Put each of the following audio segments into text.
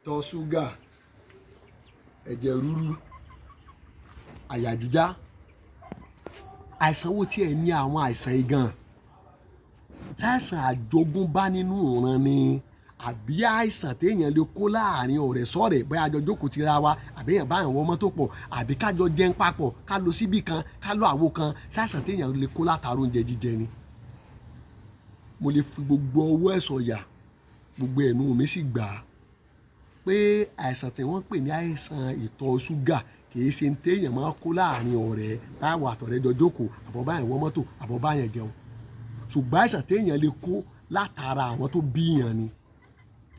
Ìtọ̀ ṣúgà, ẹ̀jẹ̀ ríru, àyà jíjá. Àìsàn wo tí ẹ ní àwọn àìsàn yìí gan? Ṣàìsàn àjogúnbá nínú ìran ni àbí àìsàn tí èèyàn lè kó láàrin ọ̀rẹ́ sọ̀rẹ́, bóyá a jọ jókòó tira wa, àbí èèyàn bá èèyàn wọ mọ́tò pọ̀, àbí ká jọ jẹun papọ̀, ká lọ síbí kan, ká lọ àwo kan. Ṣàìsàn tí èèyàn lè kó látara oúnjẹ jíjẹ ni. Mo lè fi gbogbo ọwọ́ ẹ̀ sọ̀yà, gbogbo ẹnu mi sì gbà pé àìsàn tí wọ́n ń pè ní àìsàn ìtọ̀ ṣúgà kì í ṣe tí èèyàn máa ń kó láàrin ọ̀rẹ́ báwo àtọ̀rẹ́ jọ jókòó, àbọ̀ bá èèyàn wọ mọ́tò, àbọ̀ bá èèyàn jẹun. Ṣùgbọ́n àìsàn tí èèyàn lè kó látara àwọn tó bí èèyàn ni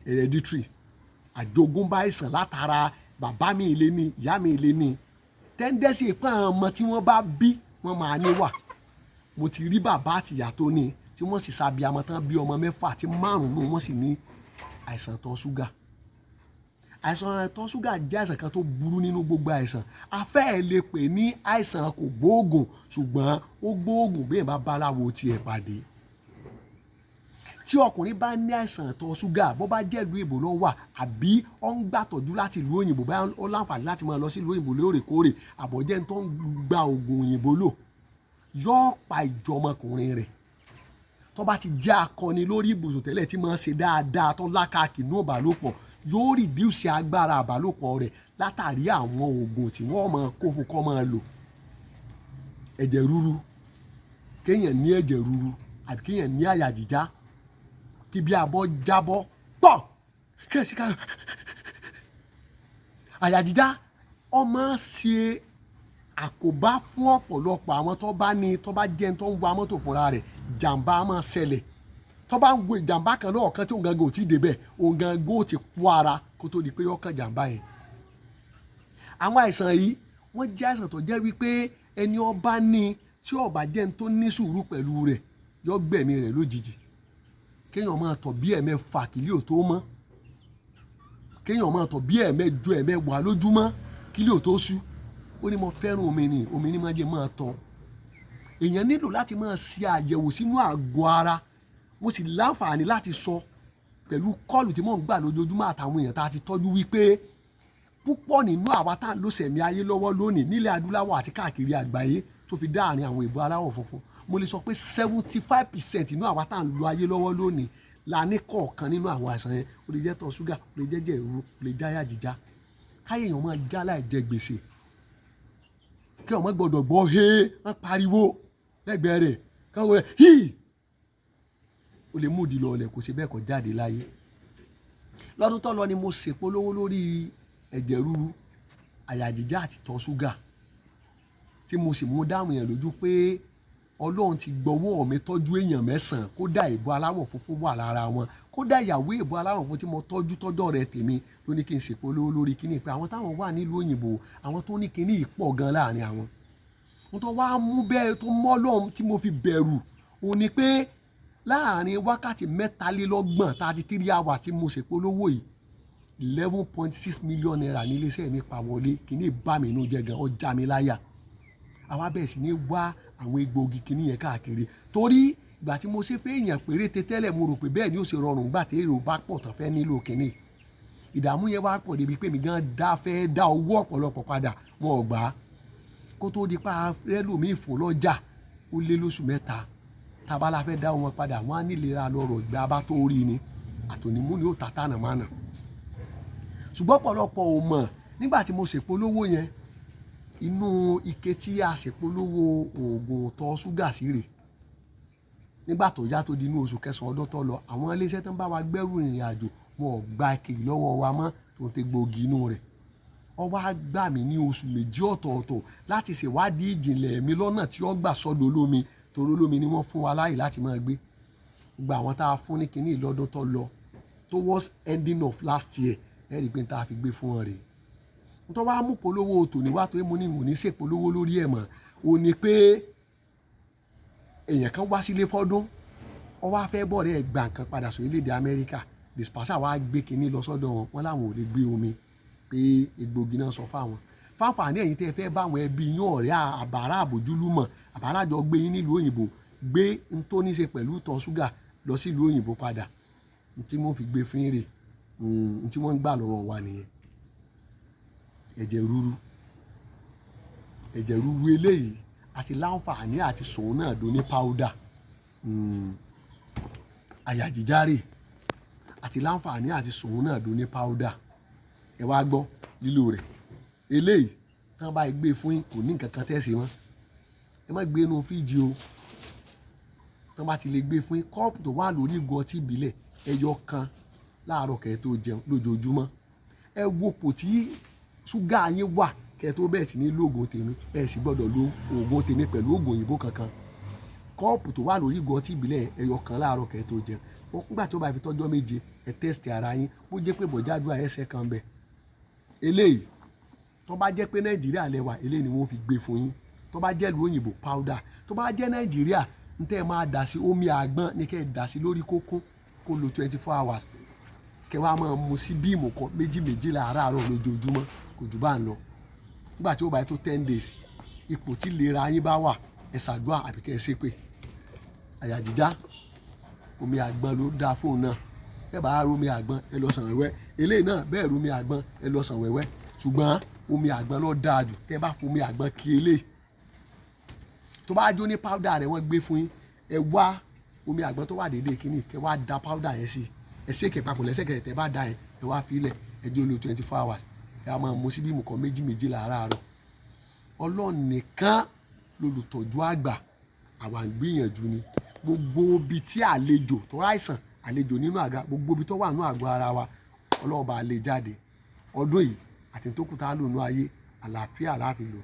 hereditary. Àjogúnbá àìsàn látara bàbá mi lè ní, ìyá mi lè ní. Tendency pé àwọn ọmọ tí wọ́n bá bí wọ́n máa ní wà. Mo ti rí bàbá àti ìyá tó ní tí wọ́n sì ṣàbíamọ tán bí ọmọ mẹ́fà tí márùn-ún wọ́n sì ní àìsàn ìtọ̀ ṣúgà. Àìsàn ìtọ̀ ṣúgà jẹ́ àìsàn kan tó burú nínú gbogbo àìsàn. A fẹ́ lè pè ní àìsàn kò gbóògùn, ṣùgbọ́n ó gbóògùn bí èèyàn bá bá aláwo tí ẹ pàdé. Tí ọkùnrin bá ní àìsàn ìtọ̀ ṣúgà, bó bá jẹ́ ìlú èbó ló wà, àbí ó ń gbàtọ́jú láti ìlú òyìnbó, bóyá ó láǹfààní láti máa lọ sí ìlú òyìnbó lóòrèkóòrè, àbọ̀jẹ́ tó ń gba òògùn òyìnbó lò, yóò pa ìjọmọkùnrin rẹ̀. Tó bá ti jẹ́ akọni lórí ibùsùn tẹ́lẹ̀ tí máa ń ṣe dáadáa tó lákàkì ní ìbálòpọ̀, yóò reduce agbára ìbálòpọ̀ rẹ̀ látàrí àwọn òògùn tí wọ́n máa kó fún kó máa lò. Ẹ̀jẹ̀ ríru, kéèyàn ní ẹ̀jẹ̀ ríru àbí kéèyàn ní àyà jíjá, kí bí abọ́ jábọ́ pọ̀ kí ká àyà jíjá, ó máa ń ṣe àkóbá fún ọ̀pọ̀lọpọ̀ àwọn tó bá ní, tó bá jẹ́ ẹni tó ń wa mọ́tò fúnra rẹ̀. Ìjàmbá máa ṣẹlẹ̀. Tó bá ń wo ìjàmbá kan lọ́ọ̀kan tí òun gangan ò tí ì débẹ̀, òun gangan ó ti kú ara kó tó di pé ó kàn jàmbá yẹn. Àwọn àìsàn yìí wọ́n jẹ́ àìsàn tó jẹ́ wípé ẹni ó bá ní tí ó bá jẹ́ ẹni tó ní sùúrù pẹ̀lú rẹ̀, yó gbẹ̀mí rẹ̀ lójijì. Kéèyàn máa tọ̀ bí ẹ̀mẹ́fà kílé ò tó mọ́. Kéèyàn máa tọ̀ bí ẹ̀mẹ́jọ ẹ̀mẹ́wàá lójúmọ́ kílé ò tó ṣú. Ó ní mo fẹ́ràn omi ni, omi ni máa jẹ́ máa tọ̀. Èèyàn nílò láti máa ṣe àyẹ̀wò sínú àgọ́ ara. Mo sì láǹfààní láti sọ pẹ̀lú call tí mò ń gbà lójoojúmọ́ àtàwọn èèyàn tá a ti tọ́jú wípé púpọ̀ nínú àwa tá à ń lò sẹ̀mí ayé lọ́wọ́ lónìí nílẹ̀ adúláwọ̀ àti káàkiri àgbáyé tó fi dá àárín àwọn ìbò aláwọ̀ funfun. Mo lè sọ pé 75% nínú àwa tá à ń lo ayé lọ́wọ́ lónìí la ní kọ̀ọ̀kan nínú àwọn àìsàn yẹn. Ó lè jẹ́ tọ̀ ṣúgà, ó lè jẹ́ ẹ̀jẹ̀ ríru, ó lè jẹ́ àyà jíjá. Káyé èèyàn máa já láì jẹ gbèsè. Kí ọmọ gbọdọ̀ gbọ́ hé, wọ́n pariwo lẹ́gbẹ̀ẹ́ rẹ̀. Kí wọ́n wọ hí. Ó lè mú ìdí lọ ọlẹ̀ kó ṣe bẹ́ẹ̀ kó jáde láyé. Lọ́dún tó lọ ni mo ṣèpolówó lórí ẹ̀jẹ̀ ríru, àyà jíjá àti ìtọ̀ ṣúgà tí mo sì mú dáhùn èèyàn lójú pé Ọlọ́run ti gbọ́wọ́ mi tọ́jú èèyàn mẹ́sàn-án, kódà ìbò aláwọ̀ funfun wà lára wọn, kódà ìyàwó ìbò aláwọ̀ funfun tí mo tọ́jú tọ́jọ́ rẹ̀ tèmi ló ní kí n ṣèpolówó lórí kíní pé àwọn táwọn wà nílùú òyìnbó, àwọn tó ní kíní yìí pọ̀ gan láàrin àwọn. Ohun tó wá mú bẹ́ẹ̀ tó mọ́ Ọlọ́run tí mo fi bẹ̀rù, òun ni pé láàrin wákàtí mẹ́talélọ́gbọ̀n, 33 hours tí mo ṣèpolówó yìí, 11.6 million naira ní iléeṣẹ́ mi pa wọlé. Kíní bá mi inú jẹ́ gan, ó já mi láyà. Àwa bẹ̀rẹ̀ sí ní wá àwọn egbòogi kíní yẹn káàkiri, torí ìgbà tí mo ṣe fẹ́ èèyàn péréte tẹ́lẹ̀, mo rò pé bẹ́ẹ̀ ni ó ṣe rọrùn gbà tí èrò bá pọ̀ tán fẹ́ nílò kíní. Ìdààmú yẹn wá pọ̀ débi pé mi gan dá fẹ́ dá owó ọ̀pọ̀lọpọ̀ padà, wọn ò gbà á. Kó tó di pa rẹ́lòmíì fún lọ́jà, ó lé lóṣù 3. Tá a bá la fẹ́ dá wọn padà, wọ́n á nílera lọ́rọ̀ ìgbà bá tó rí ni àtònímú ni ó ta tànà mánà. Ṣùgbọ́n ọ̀pọ̀lọpọ̀ ò mọ̀ nígbà tí mo ṣèpolówó yẹn, inú ike tí a ṣèpolówó oògùn ìtọ̀ ṣúgà sí rè. Nígbà tó yá tó di inú oṣù kẹsàn-án ọdún tó lọ, àwọn iléeṣẹ́ tó ń bá wa gbẹ́rù ìrìn àjò wọn ò gba ike yìí lọ́wọ́ wa mọ́ tó ń tẹ gbòógì inú rẹ̀. Ó wá gbà mí ní oṣù 2 ọ̀tọ̀ọ̀tọ̀ láti ṣèwádìí ìjìnlẹ̀ mi lọ́nà tí ó gbà sọ́dọ̀ olómi, torí olómi ni wọ́n fún wa láàyè láti máa gbé. Gbogbo àwọn tá a fún ní kíní lọ́dún tó lọ, towards ending of last year, ẹ rí i pé tá a fi gbé fún wọn rèé. N tó wá mú polówó tòní wá torí mo ní ìwò ní ṣèpolówó lórí ẹ̀ mọ́, ò ní pé èèyàn kan wá sílé fọ́dún, ó wá fẹ́ bọ̀ rẹ̀ gba nǹkan padà sí orílẹ̀-èdè Amẹ́ríkà. Dispenser wá gbé kinní lọ sọ́dọ̀ wọn, wọ́n láwọn ò lè gbé omi pé egbògi náà sọ fáwọn. Fáfàní ẹ̀yin tẹ́ ẹ fẹ́ bá àwọn ẹbí yín, ọ̀rẹ́, àbárà, àbójúlùmọ̀, àbárà jọ gbé yín nílùú òyìnbó, gbé n tó ní ṣe pẹ̀lú ìtọ̀ ṣúgà lọ sílùú òyìnbó padà, n tí mo fi gbé fún yín rè. Tí wọ́n ń gbà lọ́wọ́ wa nìyẹn. Ẹ̀jẹ̀ ríru, ẹ̀jẹ̀ ríru eléyìí àti láǹfààní àti sòun náà do ní powder. Àyà jíjá rè àti láǹfààní àti sòun náà do ní powder. Ẹ wá gbọ́ lílò rẹ̀. Eléyìí tán bá gbé fún yín, kò ní nǹkan kan tẹ́sí mọ́. Ẹ má gbé inú fíríjì o. Tán bá ti lè gbé fún yín, kọ́ọ̀pù tó wà lórí ìgò ọtí ìbílẹ̀ ẹyọ kan láàárọ̀ kẹ́ ẹ tó jẹun lójoojúmọ́. Ẹ wo pò tí ṣúgà yín wà kẹ́ ẹ tó bẹ̀rẹ̀ sí ní lo oògùn tèmi. Ẹ sì gbọ́dọ̀ lo oògùn tèmi pẹ̀lú oògùn òyìnbó kankan. Kọ́ọ̀pù tó wà lórí ìgò ọtí ìbílẹ̀ ẹyọ kan láàárọ̀ kẹ́ ẹ tó jẹun. Nígbà tí ó bá fi tọ́jọ́ 7, ẹ test ara yín. Bó jẹ́ pé bọ̀jádùá ẹsẹ̀ kan bẹ̀. Eléyìí tó bá jẹ́ pé Nàìjíríà lẹ wà, eléyìí ni wọ́n fi gbé fún yín. Tó bá jẹ́ ìlú òyìnbó, powder. Tó bá jẹ́ Nàìjíríà, n tẹ́ ẹ máa dà sí omi àgbọn ní kẹ́ ẹ dà sí lórí kókó, kó lo 24 hours. Kẹ́ wàá máa mu sí bí ìmùkọ méjì méjì láàárọ̀ lójoojúmọ́, kò jù bá ń lọ. Nígbà tí ó bá tó 10 days, ipò tí ìlera yín bá wà, ẹ ṣàdúrà àbí kẹ́ ẹ ṣépè. Àyà jíjá, omi àgbọn ló dáa fóun náà. Ẹ bá romi àgbọn, ẹ lọ sàn wẹ́wẹ́. Eléyìí náà bẹ́ẹ̀, romi àgbọn, ẹ lọ sàn wẹ́wẹ́. Ṣùgbọ́n omi àgbọn ló dáa jù. Tẹ́ bá fomi àgbọn kí eléyìí, tó bá jó ní powder rẹ̀ wọ́n gbé fún yín, ẹ wá omi àgbọn tó wà déédéé kínní, kẹ́ wá da powder yẹn sí, ẹ ṣèkè papọ̀ lẹ́sẹ̀kẹsẹ̀. Tẹ́ bá da yẹn, ẹ wá fi ilẹ̀, ẹ jẹ́ ó lò 24 hours. Ẹ á máa mu síbí ìmùkọ méjì méjì láàárọ̀. Ọlọ́run nìkan lolùtọ́jú àgbà, àwa ń gbìyànjú ni. Gbogbo ibi tí àlejò tó ráìsàn, àlejò nínú àga, gbogbo ibi tó wà nínú àgọ́ ara wa, Ọlọ́run bá lè jáde. Ọdún yìí àti tó kù tá a lò nínú ayé, àlàáfíà la fi lò.